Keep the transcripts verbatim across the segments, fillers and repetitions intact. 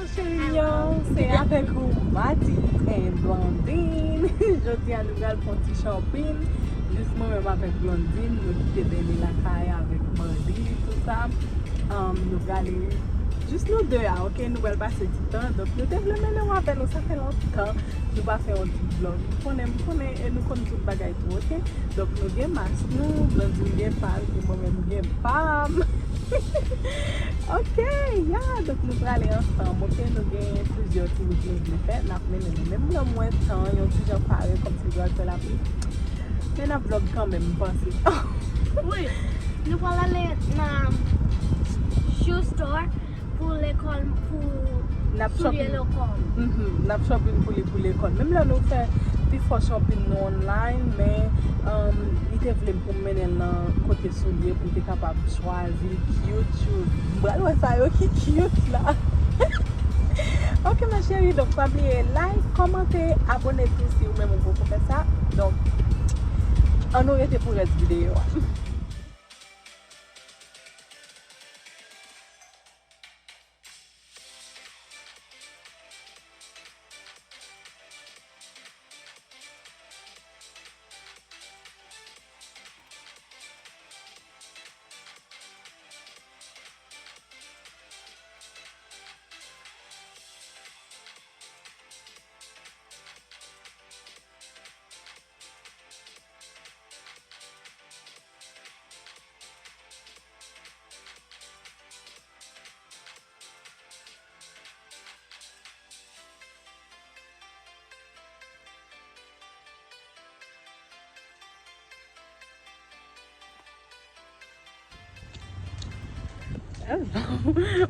Cheri yo, se avèk ou Martine and Blondine. Jodi a nou pral fè yon ti shopping. Jis mwen menm avèk Blondine, nou kite Benny lakay avèk Mandy, tout sa. Um, nou prale jis nou de a, ok? Nou pral pase ti tan. Donk nou te vle mennen w avè nou, sa fè lontan nou pa fè yon ti vlog. M konnen, m konnen, e nou konn tout bagay tou, ok? Donk nou gen mask nou, Blondine gen pa l, e mwen menm gen pa m. Ok, ya, donk nou prale ansanm, ok? Nou gen plizyè ti wout nou vle fè, n ap mennen nou. Menm lè m wè tan an yon ti jan pare, kòmsi l pral fè lapli. Men n ap vlog kanmenm, m panse. Wi, nou pral ale nan shoe store pou lekòl, pou N ap soulye shopping. Lekòl. Mhm, n ap shopping pou li, pou lekòl. Menm lè nou fè pi fò shopping nou online, men, um, li te vle m pou m mennen l nan kote soulye pou l te kapab chwazi cute shoes. M pral wè sa yo ki cute la. Ok, ma chérie, donk pa bliye like, kòmante, abòne tou si ou menm ou poko fè sa. Donk, ann nou rete pou rès videyo a.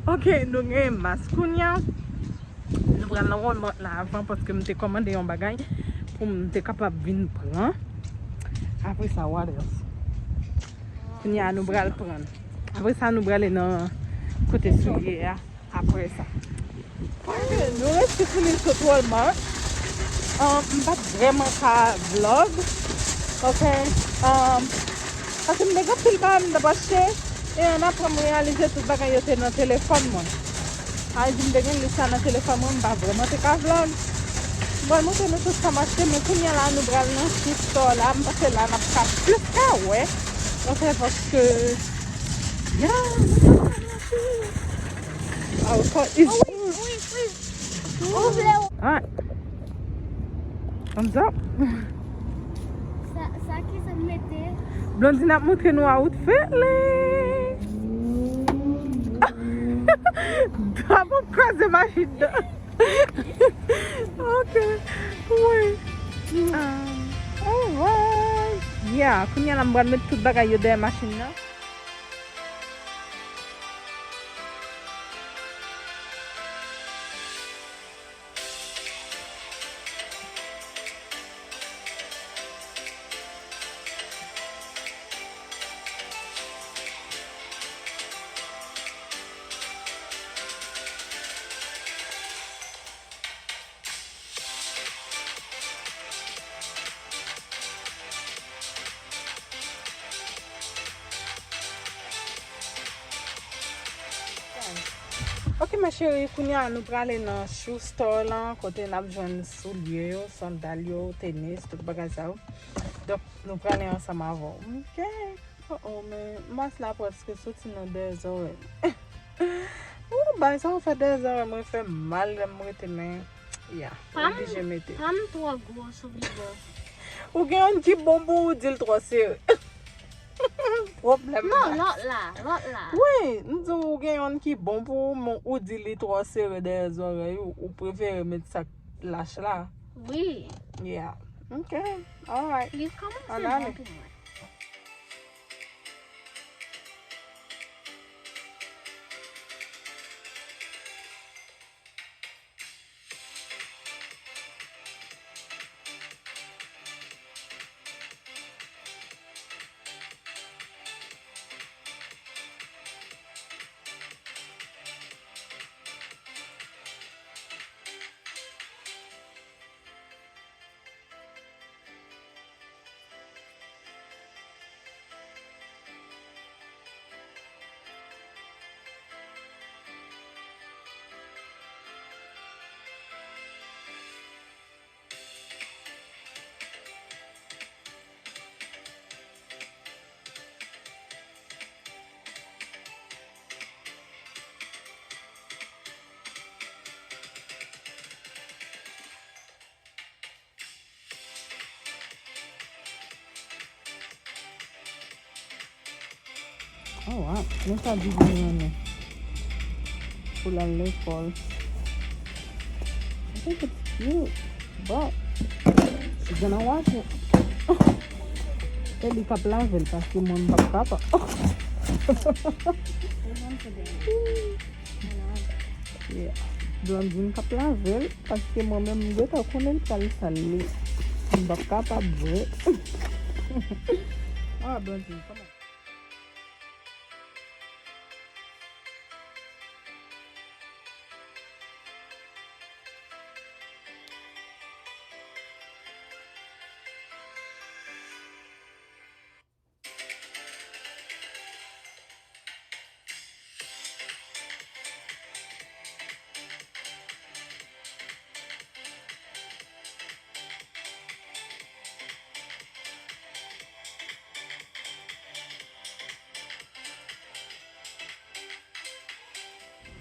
Ok, nou gen mask kounye a. Nou pral nan Walmart la avan paske m te kòmande yon bagay pou m te kapab vin pran. Apre sa, what else? Kounye a nou pral pran. Apre sa, nou prale nan kote soulye a. Apre sa. Ok, nou resi fini sot Walmart. Um, m pa t vrèman ka vlog. Ok. Um, paske m te gen anpil bagay m t ap achte. E ann apre m reyalize tout bagay yo te nan telefòn mwen. Sa vle di m te gen lis la nan telefòn mwen, m pa vrèman te ka vlog. M pral montre nou tout sa m achte, men kounye a la nou pral nan shoe store la. M panse la n ap ka plis ka wè. Ok, paske, yeah, our car is good. Alright. Thumbs up. Sa, sa ki sa m mete? Blondine ap montre nou outfit li. Dwa pou kraze machin nan. Ok. Wi. Um, alright. Yeah, kounye a la m pral met tout bagay yo dèyè machin nan. Ok, ma chérie, kounye a nou prale nan shoe store lan, kote n ap jwenn soulye yo, sandal yo, tenis, tout bagay sa yo. Donk, nou prale ansanm avè w. Ok. Oh, oh, men mas la prèske soti nan dèyè zòrèy m. Ou bay sa w fè dèyè zòrèy mwen fè mal lè m rete, men ya, oblije mete. Pa m twò gwo sou bibò. Ou gen youn ki bon pou ou di l twò sere. Pwoblèm. Non, lòt la, lòt la. Wi, m di w, ou gen youn ki bon pou ou, men ou di li twò sere dèyè zòrèy ou, ou prefere met sa k lach la. Wi. Yeah. Ok. Alright. Li kòmanse bon pou mwen. Oh, wow. Men sa Didi renmen. Pou l al lekòl. I think it's cute, but she gonna wash it. E li k ap lave l, paske mwen m p ap kapab. Yeah. Blondine k ap lave l, paske mwen menm m gentan konnen l pral sal li. M p ap kapab vre. Ah, Blondine, kòman?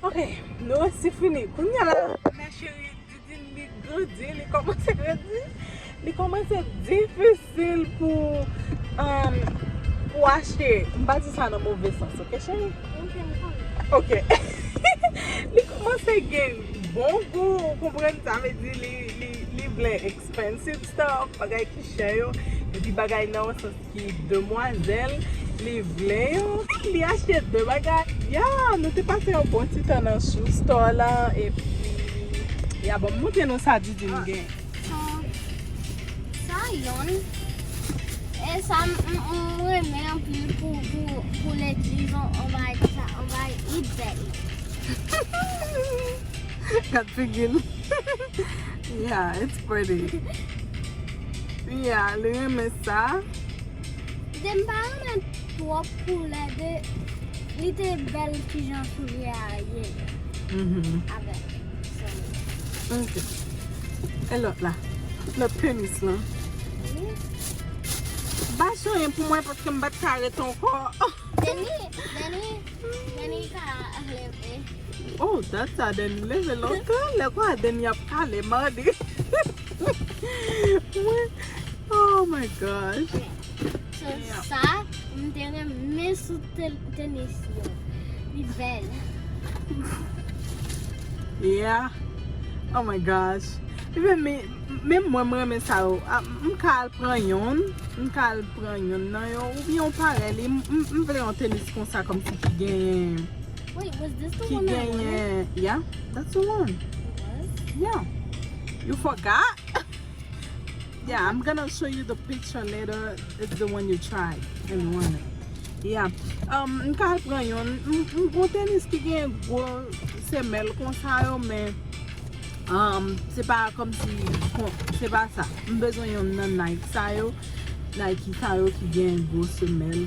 Ok, nou resi fini. Kounye a la, mè cheri, Didine li grandi, li kòmanse grandi. Li kòmanse difisil pou, um, pou achte. M pa di sa nan move sans, ok, cheri? Ok, m konnen. Ok. Li kòmanse gen bon gou, ou konprann? Sa vle di li, li, li vle expensive stuff, bagay ki chè yo. Epi bagay nan yon sans ki demwazèl, li vle yo, li achte de bagay. Ya, nou te pase yon bon ti tan nan shoe store la, epi, ya, bon, m montre nou sa Didine gen. So, sa yonn, e sa m, m, m renmen anpil pou, pou, pou legliz, on, on bagay konsa, on bagay li bèl. Gad figi l. Yeah, it's pretty. Yeah, li renmen sa. De m pa renmen twòp koulè de, li te bèl kijan soulye a ye. Mhm. Avè. Ok. E lòt la? Lòt tenis lan? Wi. Ba ch anyen pou mwen paske m pa t ka ret ankò. Deni, Deni, Deni ka leve. Oh, dat sa Deni leve lontan. Lè kwa Deni ap pale, mande. Mwen, oh my gosh. So, yeah, sa, m te renmen sou te-, tenis yo. Li bèl. Yeah. Oh my gosh. Even me, menm mwen, mwen renmen sa yo. Ah, m ka al pran yonn. M ka al pran yonn nan yo. Oubyen yon parèy li. M, m, m vle yon tenis konsa kòmsi ki genyen. Wait, was this the one I wanted? Yeah, that's the one. It was? Yeah. You forgot? Yeah, I'm gonna show you the picture later. It's the one you tried and wanted. Yeah. Um, m ka al pran yon, m, m gon tenis ki gen gwo semèl konsa yo, men, um, se pa kòmsi, kon, se pa sa. M bezwen yon nan Nike sa yo. Nike sa yo ki gen gwo semèl.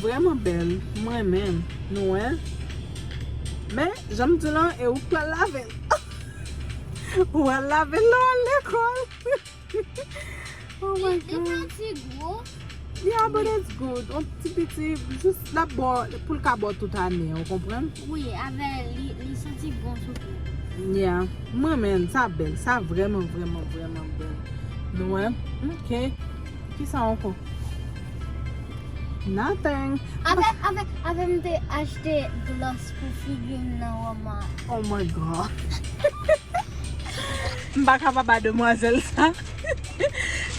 Vrèman bèl. M renmen. Nou wè. Men, jan m di lan, e ou k pral lave l. Ou pral lave l lè w al lekòl. Oh my God. Li, li pa ti gwo. Yeah, but it's good. On ti piti, jis l ap ba w, pou l ka ba w tout ane, ou konprann? Wi, avè li, li santi bon sou pye. Yeah. M renmen l, sa bèl. Sa vrèman, vrèman, vrèman bèl. Nou wè? Ok. Kisa ankò? Nothing. Avè, avè, avè m te achte gloss pou figi m nan Walmart. Oh my God. M pa kapab a demwazèl sa.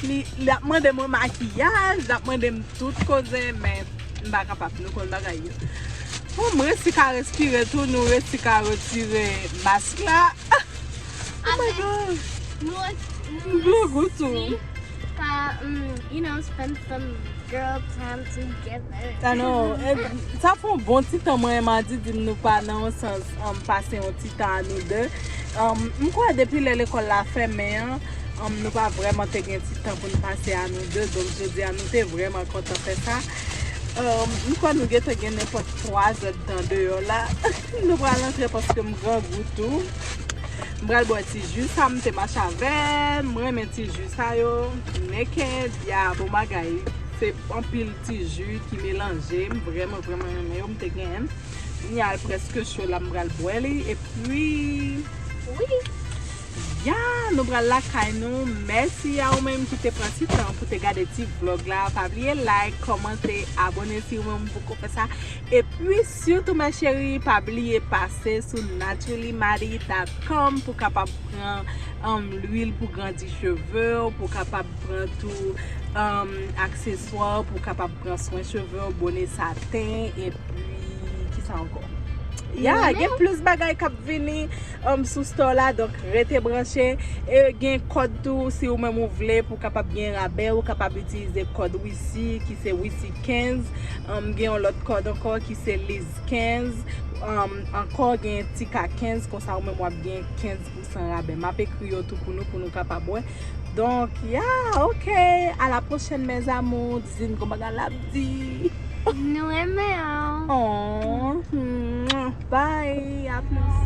Li, l ap mande mwen makiyaj, l ap mande m tout koze, men m pa kapab. Nou konn bagay yo. Bon, m resi ka respire tou, nou resi ka retire mask la. Oh my God. Nou, nou, m glogou tou. Pa, um, you know, spend some girl time together. I know. E, sa fè yon bon ti tan mwen, Emma di, di m nou pa nan yon sans, um, pase yon ti tan a nou de. Um, m kwè depi lè lekòl la fèmen an, um, nou pa vrèman te gen ti tan pou n pase a nou de. Donk, jodi a, nou te vrèman kontan fè sa. Um, m kwè nou gentan gen nenpòt twa zèdtan deyò la. Nou pral antre paske m grangou tou. M pral bwè ti ji sa, m te mache avè l, m renmen ti ji sa yo, naked, ya, bon bagay. Se anpil ti ji ki melanje, m vrèman, vrèman renmen yo, m te genyen. Kounye a l prèske cho la, m pral bwè li, epi, wi, Ya, nou pral lakay nou. Mèsi a ou menm ki te pran ti tan pou te gade ti vlog la. Pa bliye like, kòmante, abone si ou menm poko fè sa. Epi, sitou, ma chérie, pa bliye pase sou naturally madi dot com pou kapab pran um, lwil pou grandi cheve w, pou kapab pran tou um, akseswa, pou kapab pran swen cheve w, bone saten, epi kisa ankò? Ya, gen plis bagay k ap vini um, sou store la, donk rete branche. E gen kòd tou, si ou menm ou vle pou kapab gen rabè, ou kapab itilize kòd Wisi, ki se Wisi kenz. Um, gen yon lòt kòd ankò ki se Liz kenz. Um, ankò gen Tika kenz, konsa ou menm w ap gen kenz pou san rabè. M ap ekri yo tou pou nou, pou nou kapab wè. Donk, ya, ok. A la pwochèn, mes amours. Dizin, gon bagay l ap di. Nou renmen w. Oh, mwah. Bye. A plis.